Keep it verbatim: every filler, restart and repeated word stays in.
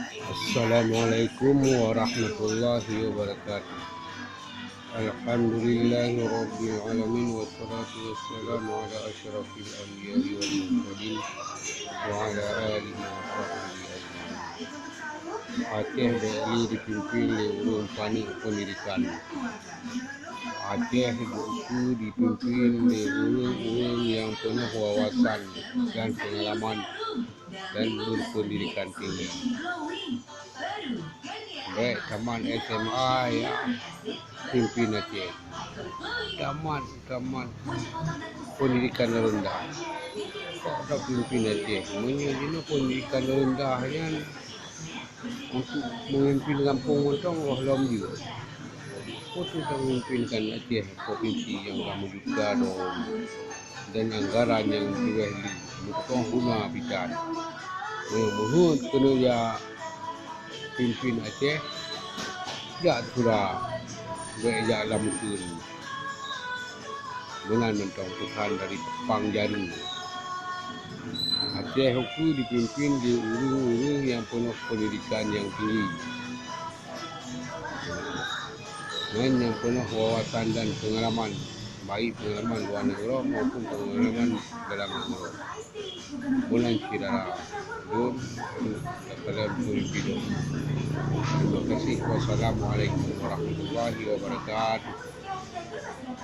Assalamualaikum warahmatullahi wabarakatuh. Alhamdulillahirabbil alamin, wassalatu wassalamu ala asyrafil anbiya'i wal mursalin wa ala alihi wa sahbihi ajmain. Aceh bék lé dipimpin lé ureuëng paneuk peundidikan. Aceh bék lé dipimpin lé ureuëng-ureuëng nyang peunah wawasan dan peungalaman dan berpendidikan tinggi. Baik tamat S M A ya pimpin Aceh. Tamat, tamat pendidikan rendah. Kok tapimpin Aceh? Meunyoe jinoe pendidikan rendah nyan untuk memimpin gampông mantong roh lom jeuet. Untuk memimpinkan Aceh provinsi nyang ka meujuta dong dan anggaran nyang jureh li meutoh guna pitan. Meunyoe meuheuet keuneuk jak pimpin Aceh, jak sura, bék jak lam uteuen. Meunan mantong Tuhan dari pang jareue. Aceh ukeue dipimpin di ureuëng-ureuëng nyang peunoh peundidikan nyang tinggi. Ngon nyang peunoh wawasan dan peungalaman, baik peungalaman luwa nanggroe maupun peungalaman dalam nanggroe. Bulan syedara, lôn daripada Bukit Bidong. Terima kasih. Wassalamualaikum warahmatullahi wabarakatuh.